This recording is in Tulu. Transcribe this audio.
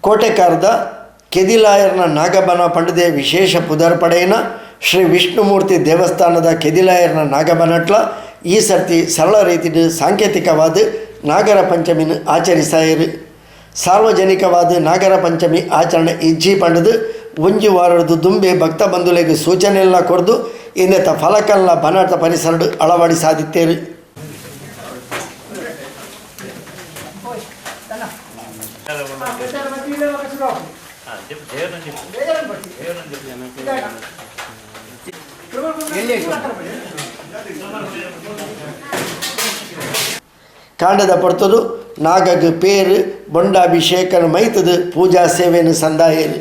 ಕೋಟೆಕಾರ್ದ ಕೆದಿಲಾಯರ್ನ ನಾಗಬನ ಪಂಡುದೇ ವಿಶೇಷ ಪುದರ್ ಪಡೆಯಿನ ಶ್ರೀ ವಿಷ್ಣುಮೂರ್ತಿ ದೇವಸ್ಥಾನದ ಕೆದಿಲಾಯರ್ನ ನಾಗಬನಟ್ಲ ಈ ಸರ್ತಿ ಸರಳ ರೀತಿಡ್ ಸಾಂಕೇತಿಕವಾದ್ ನಾಗರ ಪಂಚಮಿನ್ ಆಚರಿಸಾಯೆರ್. ಸಾರ್ವಜನಿಕವಾದ್ ನಾಗರ ಪಂಚಮಿ ಆಚರಣೆ ಇಜ್ಜಿ ಪಂಡುದು ಒಂಜಿ ವಾರಡ್ದ್ ದುಂಬೇ ಭಕ್ತ ಬಂಧುಲೆಗ್ ಸೂಚನೆನ್ಲಾ ಕೊರ್ದು ಇಂದೆತ ಫಲಕನ್ಲಾ ಬನತ ಪರಿಸರಡ್ ಅಳವಡಿಸಾದಿತ್ತೆರ್. ಕಾಂಡೆದ ಪೊರ್ತುಡು ನಾಗಗ್ ಪೇರ್, ಬೊಂಡಾಭಿಷೇಕನ್ ಮೈತ್ದ್ ಪೂಜಾ ಸೇವೆನ್ ಸಂದಾಯೆರ್.